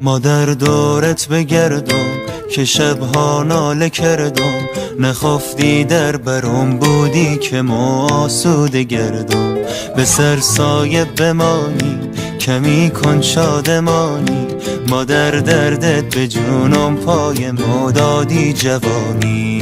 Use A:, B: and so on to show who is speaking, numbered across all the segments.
A: مادر دورت بگردم که شبها ناله کردم، نخفتی در برم بودی که ما آسوده گردم. به سر سایه بمانی کمی کن شادمانی، مادر دردت به جونم پای ما دادی جوانی.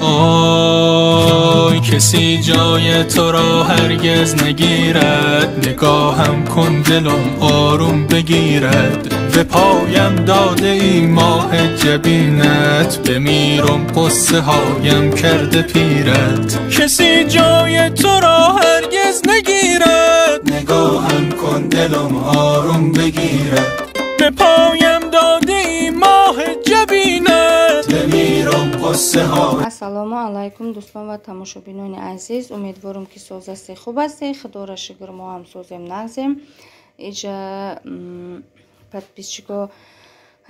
B: آی کسی جای تو را هرگز نگیرد، نگاهم کن دلم آروم بگیرد. به پایم داده ای ماه جبینت، بمیرم قصه هایم کرده پیرت. کسی جای تو را هرگز نگیرد، نگاهم کن دلم آروم بگیرد. به پایم داده ای ماه جبینت، بمیرم قصه ها.
C: Ассалому алайкум дӯстон ва тамошобинони азиз, умедворам ки соз ҳастед, хуб ҳастед. Худоро шукр, мо ҳам созем, нағзем. Иҷа подписчико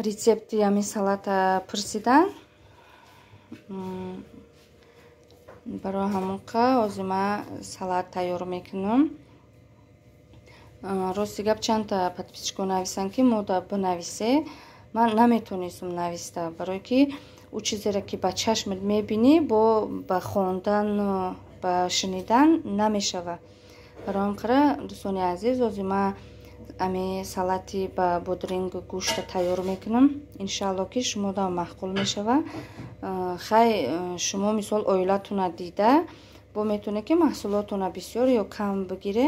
C: рецепти ҳамин салата пурсидан. Барои ҳамон қа ҳозир ман салат тайёр мекунам. Рости гап, чандта подписчико нависанд, ки мода бинависе. Ман наметонистам нависта, барое ки ӯ чизеро ки ба чашмат мебинӣ, бо ба хондан, ба шунидан намешавад. Барои он қара, дӯстони азиз, ҳозир ман ами салати ба бодрингу гӯшта тайёр мекунам. Иншаалло, ки шумодам маъқул мешавад. Хай, шумо мисол оилатона дида бо метавонед, ки маҳсулотона бисёр ё кам бигире.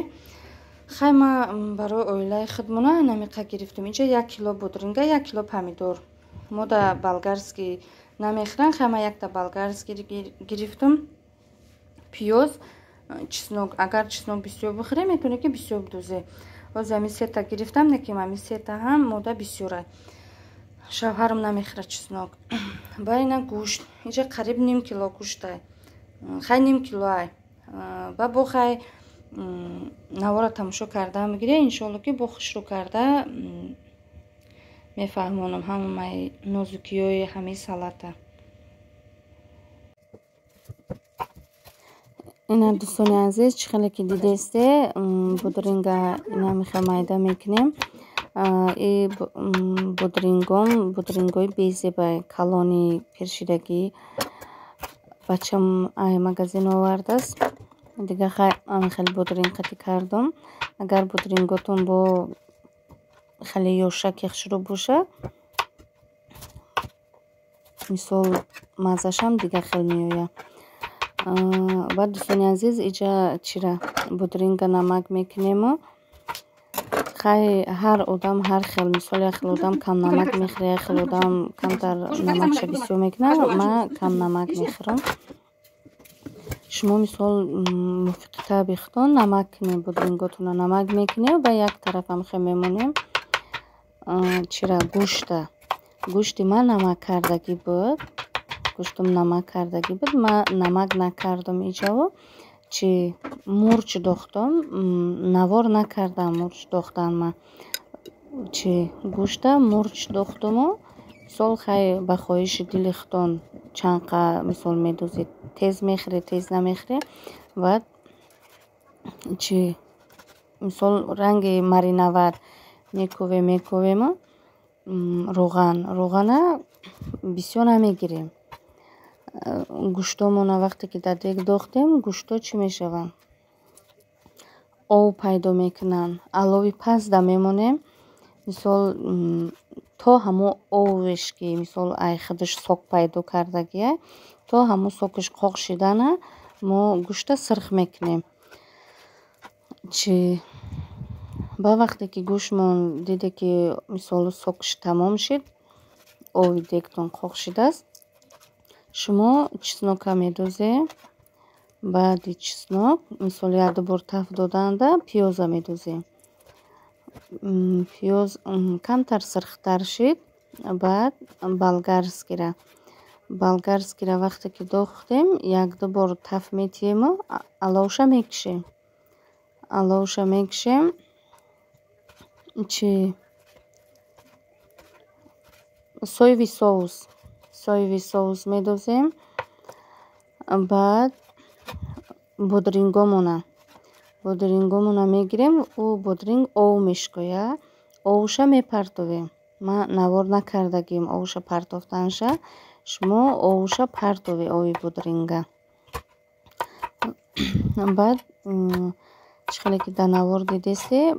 C: Хай, ман барои оилаи худмона намиқа гирифтам. Инҷа 1 кило бодринга, 1 кило помидор. Мо да болгарский намехӯранд. Хай, ман якта болгарский гирифтам. Пиёз, чеснок. Агар чеснок бисёр бихӯрем, метавонед, ки бисёр бидӯзе. Ҳозир ҳамин сета гирифтам, не ки ҳамин сета ҳам мода бисёра. Шавҳарам намехӯрад чеснок. Ба ина гӯшт. Инҷа қариб ним кило гӯштай. Хай, ним килоай. Ба бо хай навора тамошо карда мегирӣ, иншоалло, ки бо хушрӯ карда мефаҳмонам ҳамаи нозукиҳои ҳамаи салата. Ина, дӯстони азиз, чӣ хеле ки дидесте, бодринга ина мехел майда мекунем. И бодрингом бодрингои безебай, калони пиршидагӣ бачам ай магазин овардааст. Дига хай, хеле бодринг қатӣ кардам. Агар бодринготон бо хеле ёшаки хушрӯ боша, мисол, маззашам дигар хел меояд. Баъд, дӯстони азиз, иҷа чира бодринга намак мекунему. Хай, ҳар одам ҳар хел, мисол, як хел одам кам намак мехӯрад, як хел одам камтар намакша бисёр мекунад. Ман кам намак мехӯрам. Шумо, мисол, мувофиқи табъи худтон намак кунед, бодринготонро намак мекунем ва як тарафам хел мемонем. Чира гӯшта. Гӯшти ман намак кардагӣ буд. Гӯштум намак кардагӣ буд. Ман намак накардам иҷаво. Чи мурч дохтам, навор накардам мурч дохтан ман. Чи гӯшта мурч дохтуму, мисол, хай, ба хоҳиши дили худтон чанд қа, мисол, медозед, тез мехӯред, тез намехӯред. Баъд чи, мисол, ранги мариновать мекӯвем, мекӯвему равған, равғана бисёр намегирем. Гӯштомона вақте ки дар дег дохтем, гӯшто чӣ мешаванд? Об пайдо мекунанд. Алови пастда мемонем, мисол, то ҳамон овеш ки, мисол, ай худаш сок пайдо кардагия, то ҳамон сокаш қоқ шидана мо гӯшта сирх мекунем. Чи ба вақте ки гӯштмон диде, ки, мисол, сокаш тамом шид, ови дегтон қоқ шидааст, шумо чеснока медозед. Баъди чеснок, мисол, як ду бор таф доданда, пиёза медозем. Пиёз камтар сирхтар шид, баъд болгарскийра. Болгарскийра вақте ки дохтем, як ду бор таф метиҳему аловша мекушем. Аловша мекушем. Чи соевый соус, соевый соус медозем. Баъд бодрингомона, бодрингомона мегирем. Ӯ бодринг ов мешкояд, овша мепартовем. Ман навор накардагим овуша партофтанша. Шумо овуша партове, ови бодринга. Баъд чӣ хеле ки дар навор дидесте,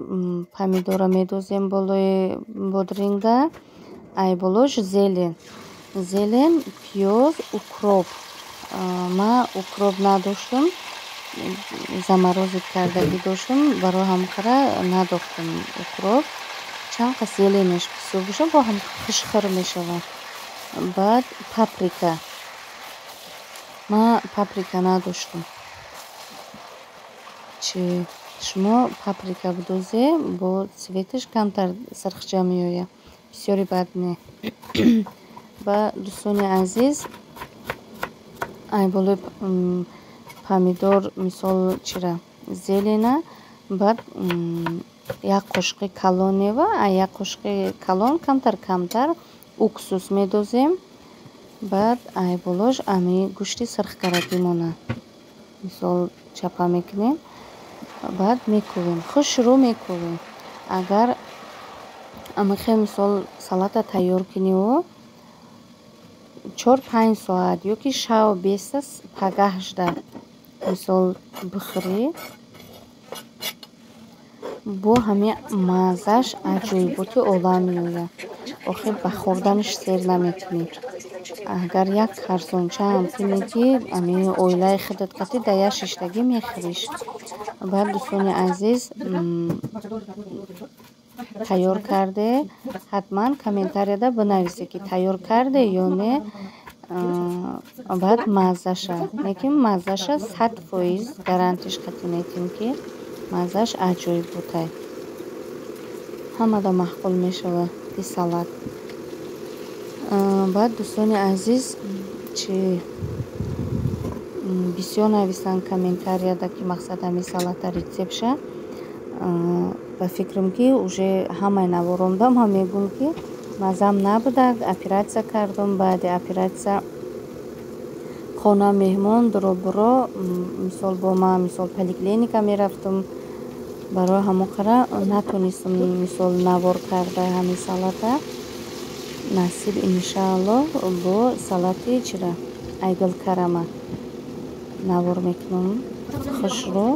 C: помидора медозем болои бодринга, ай болош зелень. Зелень, пиёз, укроп. Ман укроп надоштум, заморозить кардагӣ доштум, барои ҳамон қара надохтум укроп. Чанд қас зеленаш бисёр боша, бо ҳам хушхӯр мешавад. Баъд паприка. Ман паприка надоштум. Чи шумо паприка бидозе, бо цветаш камтар сирхча меояд. Бисёри бад не. Ба дӯстони азиз, ай болои помидор, мисол, чира, зелена, баъд як қошуқи калонева, як қошуқи калон камтар камтар уксус медозем. Баъд ай болош ами гӯшти сирхкардагимона, мисол, чапа мекунем, баъд мекӯвем, хушрӯ мекӯвем. Агар амихе, мисол, салата тайёр куниву 4-5 соат ё ки шав беста, пагаҳшда, мисол, бихӯрӣ, бо ҳамин маззаш аҷоиботи олам меояд. Охир ба хӯрданаш сер намекунӣ. Агар як арзончаам кунӣ, ки ами оилаи худат қатӣ дар як шиштагӣ мехӯриш. Баъд, дӯстони азиз, тайёр карде, ҳатман комментарияда бинависед, ки тайёр карде ё не. Баъд маззаша, лекин маззаша 100% гарантиш қатъӣ метиҳем, ки маззаш аҷоиб бутай, ҳамада маъқул мешавад и салат. Баъд, дӯстони азиз, чи бисёр нависанд комментарияда, ки мақсад ҳамин салата рецептша. Ба фикрам, ки уже ҳамаи наворомда ман мегӯям, ки маззам набуда, оператсия кардум. Баъди оператсия хона меҳмон дуробуро, мисол, бо ман, мисол, поликлиника мерафтум, барои ҳамон қара натонистам, мисол, навор карда ҳамин салата. Насиб, иншааллоҳ, бо салати чира, айгилкарама навор мекунам хушрӯ,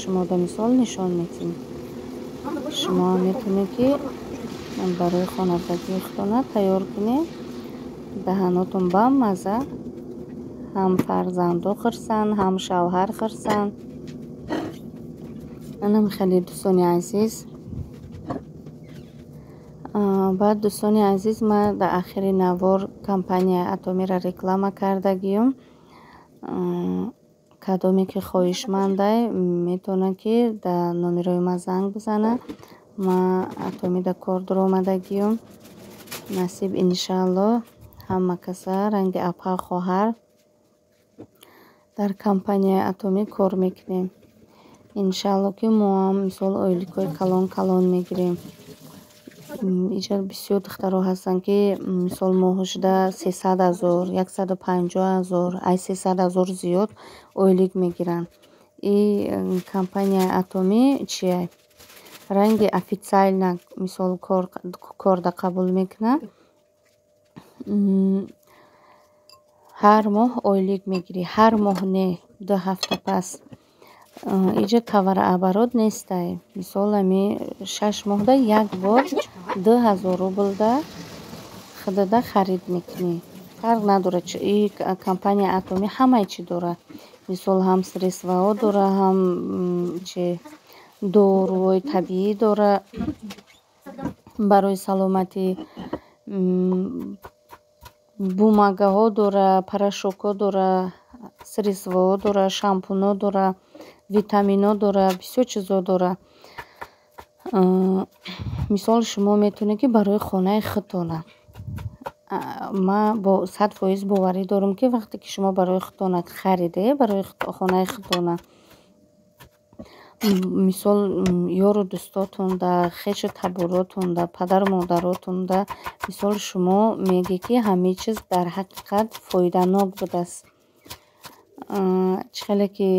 C: шумода, мисол, нишон медиҳем. Шумо метавонед, ки барои хонаводагии худтона тайёр кунед, даҳанотон бамазза, ҳам фарзандо хурсанд, ҳам шавҳар хурсанд. Анам хеле, дӯстони азиз. Баъд, дӯстони азиз, ман дар ахири навор компанияи Атомиро реклама кардагиюм. Кадоме ки хоҳишмандай, метавонад, ки дар номерои ман занг бизанад. Ман Атомида кор дуромадагиюм. Насиб, иншааллоҳ, ҳама каса ранги апа, хоҳар дар компанияи Атомӣ кор мекунем. Иншааллоҳ, ки мо ҳам, мисол, ойликҳои калон калон мегирем. Инҷа бисёр духтаро ҳастанд, ки, мисол, моҳошда 300 000, 150 000, ай 300 000 зиёд ойлик мегиранд. И компанияи Атомӣ чия, ранги официально, мисол, корда қабул мекунад. Ҳар моҳ ойлик мегирӣ, ҳар моҳ не, 2 ҳафта пас. Иҷа товарооборот нестай. Мисол, ами 6 моҳда як бор 2000 рублда худада харид мекунӣ. Фарқ надорад, и компанияи Атомӣ ҳамаи чӣ дорад. Мисол, ҳам средствоҳо дорад, ҳам чи, доруҳои табиӣ дорад барои саломатӣ, бумагаҳо дорад, порошокҳо дорад, средствоҳо дорад, шампунҳо дорад, витаминҳо дорад, бисёр чизҳо дорад. Мисол, шумо метавонед, ки барои хонаи худтона. Ман бо 100% боварӣ дорам, ки вақте ки шумо барои худтона хариде, барои хонаи худтона, мисол, ёру дӯстотонда, хешу таборотонда, падару модаротонда, мисол, шумо мегӯед, ки ҳамин чиз дар ҳақиқат фоиданок будааст. Чӣ хеле ки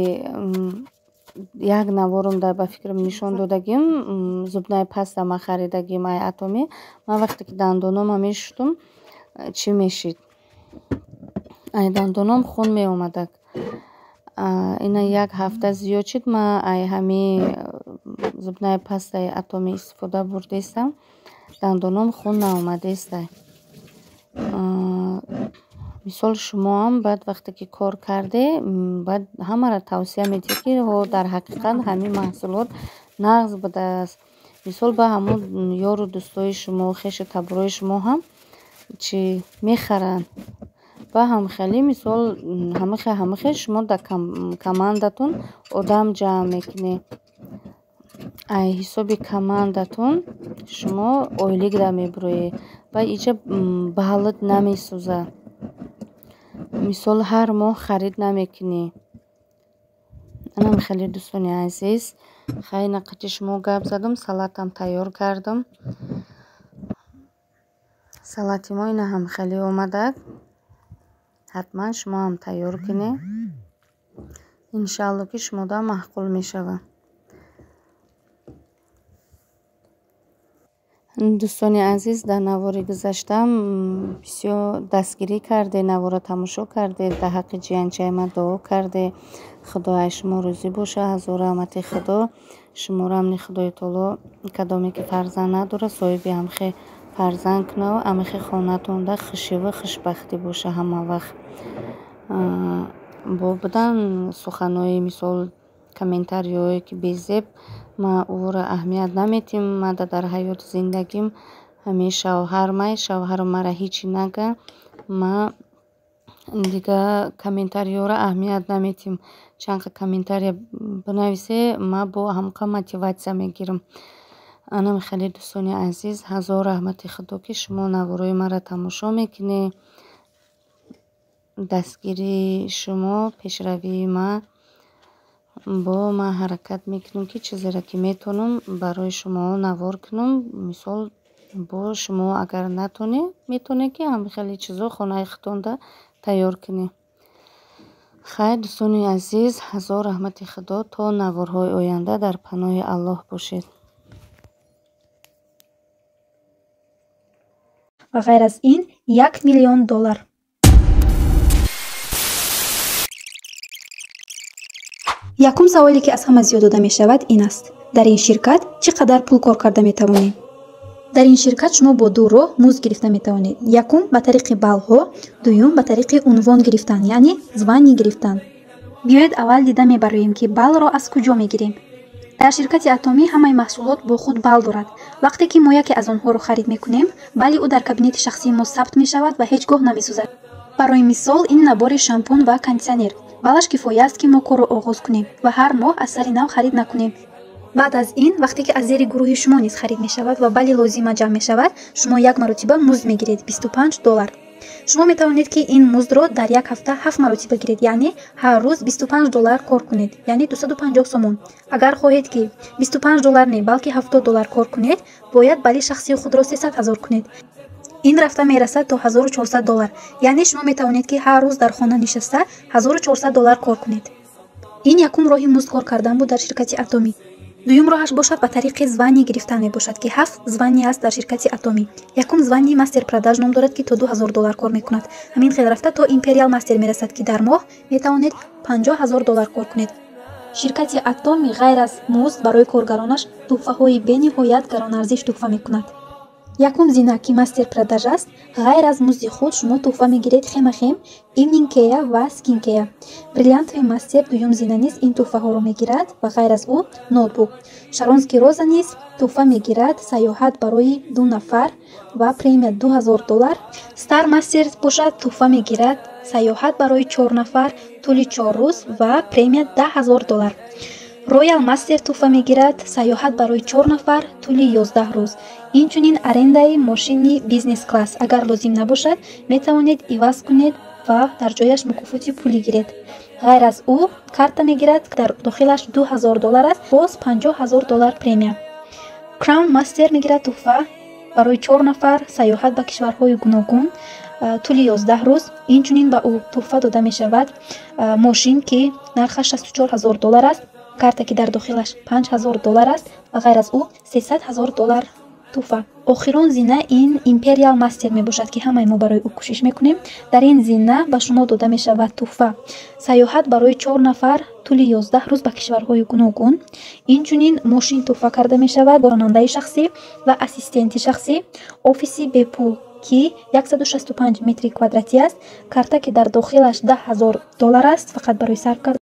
C: Як наворум дар ба фикрам нишон додагим, зубная паста ма харидагим ай Атоми. Ман вақте ки дандонома мешуштум, чӣ мешид? Ай дандоном хун меомадак. Ина як ҳафта зиёд шид, ман ай ҳами зубная пастаи Атоми истифода бурдестам, дандоном хун наомадестай. Мисол, шумоам баъд вақте ки кор карде, баъд ҳамаро тавсия медиҳед, ки ҳо, дар ҳақиқат ҳамин маҳсулот нағз будааст. Мисол, ба ҳамун ёру дӯстои шумо, хешу таборои шумо ҳам чӣ мехаранд. Ба ҳамхелӣ, мисол, ҳамихел шумо дар командатон одам ҷамъ мекунед. Ай ҳисоби командатон шумо ойликра мебуроед ва иҷа баллат намесӯзад. Мисол, ҳар моҳ харид намекунӣ. Анам хеле, дӯстони азиз, хай нақати шумо гап задам, салатам тайёр кардам. Салати мо ина ҳам хеле омадак. Ҳатман шумо ҳам тайёр кунед. Иншаалло, ки шумода маъқул мешавад. Дӯстони азиз, дар навори гузаштам бисёр дастгирӣ карде, наворро тамошо карде, дар ҳаққи ҷиянчаи ман дуо карде. Худо аз шумо розӣ боша, ҳазор раҳмати Худо. Шуморо амни Худои таоло, кадоме ки фарзанд надорад, соҳиби ҳамхе фарзанд кунаву ҳамихе хонатонда хушиву хушбахтӣ боша ҳама вақт. Бо будан суханҳои, мисол, комментариҳое ки безеб, ман ӯро аҳамият наметиҳам. Ман дар ҳаёти зиндагим ҳамин шавҳармай, шавҳарам мара ҳечи нага, ман дига комментариҳоро аҳамият наметиҳам. Чанд комментария бинависе, ман бо ҳамқа мотиватсия мегирам. Анам хеле, дӯстони азиз, ҳазор раҳмати Худо, ки шумо наворои маро тамошо мекунед. Дастгирии шумо пешравии ман. Бо ман ҳаракат мекунам, ки чизеро ки метавонам, барои шумо навор кунам. Мисол, бо шумо агар натонед, метавонед, ки ҳамин чизо хонаи худтонда тайёр кунед. Хайр, дӯстони азиз, ҳазор раҳмати Худо, то наворҳои оянда дар паноҳи Аллоҳ бошед.
D: Ва ғайр аз ин 1 миллион доллар. Якум саволе, ки аз ҳама зиёд дода мешавад, ин аст: дар ин ширкат чӣ қадар пул кор карда метавонем? Дар ин ширкат шумо бо ду роҳ музд гирифта метавонед: якум, ба тариқи баллҳо, дуюм, ба тариқи унвон гирифтан, яъне звание гирифтан. Биёед, аввал дида мебароем, ки баллро аз куҷо мегирем. Дар ширкати Атомӣ ҳамаи маҳсулот бо худ балл дорад. Вақте ки мо яке аз онҳоро харид мекунем, балли ӯ дар кабинети шахсии мо сабт мешавад ва ҳеҷ гоҳ намесӯзад. Барои мисол, ин набори шампун ва кондитсионер. Баллаш кифоя аст, ки мо корро оғоз кунем ва ҳар моҳ аз сари нав харид накунем. Баъд аз ин, вақте ки аз зери гурӯҳи шумо низ харид мешавад ва балли лозима ҷамъ мешавад, шумо як маротиба музд мегиред: 25 доллар. Шумо метавонед, ки ин муздро дар як ҳафта ҳафт маротиба гиред, яъне ҳар рӯз 25 доллар кор кунед, яъне 250 сомон. Агар хоҳед, ки 25 доллар не, балки 70 доллар кор кунед, бояд балли шахсии худро 300 ҳазор кунед. Ин рафта мерасад то 1400 доллар, яъне шумо метавонед, ки ҳар рӯз дар хона нишаста 1400 доллар кор кунед. Ин якум роҳи музд кор кардан буд дар ширкати Атомӣ. Дуюм роҳаш бошад, ба тариқи звание гирифтан мебошад, ки ҳафт звание аст дар ширкати Атомӣ. Якум звание мастер продаж ном дорад, ки то 2000 доллар кор мекунад. Ҳамин хел рафта то империал мастер мерасад, ки дар моҳ метавонед 50 ҳазор доллар кор кунед. Ширкати Атомӣ ғайр аз музд барои коргаронаш туҳфаҳои бениҳоят гаронарзиш туҳфа мекунад. Якум зина, ки мастер продаж аст, ғайр аз музди худ шумо туҳфа мегиред хемахем, evening care ва skin care. Бриллиантовый мастер, дуюм зина, низ ин туҳфаҳоро мегирад ва ғайр аз ӯ ноутбук. Шаронский роза низ туҳфа мегирад саёҳат барои ду нафар ва премия 2000 доллар. Стар мастер бошад, туҳфа мегирад саёҳат барои чор нафар тӯли 4 рӯз ва премия 10 000 доллар. Роял мастер туҳфа мегирад саёҳат барои чор нафар тӯли 11 рӯз, инчунин арендаи мошини бизнес класс. Агар лозим набошад, метавонед иваз кунед ва дар ҷояш мукофоти пулӣ гиред. Ғайр аз ӯ карта мегирад, дар дохилаш 2000 доллар аст, боз 50 ҳазор доллар премия. Краун мастер мегирад туҳфа барои чор нафар саёҳат ба кишварҳои гуногун тӯли 11 рӯз. Инчунин ба ӯ туҳфа дода мешавад мошин, ки нархаш 64 ҳазор доллар аст. Карта, ки дар дохилаш 5000 доллар аст ва ғайр аз ӯ 300 000 доллар тӯҳфа. Охирон зина ин Империал Мастер мебошад, ки ҳамаи мо барои ӯ кӯшиш мекунем. Дар ин зина ба шумо дода мешавад тӯҳфа: сайёҳат барои чор нафар тӯли 11 рӯз ба кишварҳои гуногун. Инчунин мошин тӯҳфа карда мешавад бо ронандаи шахсӣ ва ассистенти шахсӣ, офиси бепул, ки 165 метри квадратӣ аст, карта, ки дар дохилаш 10 000 доллар аст, фақат барои сарф кардан.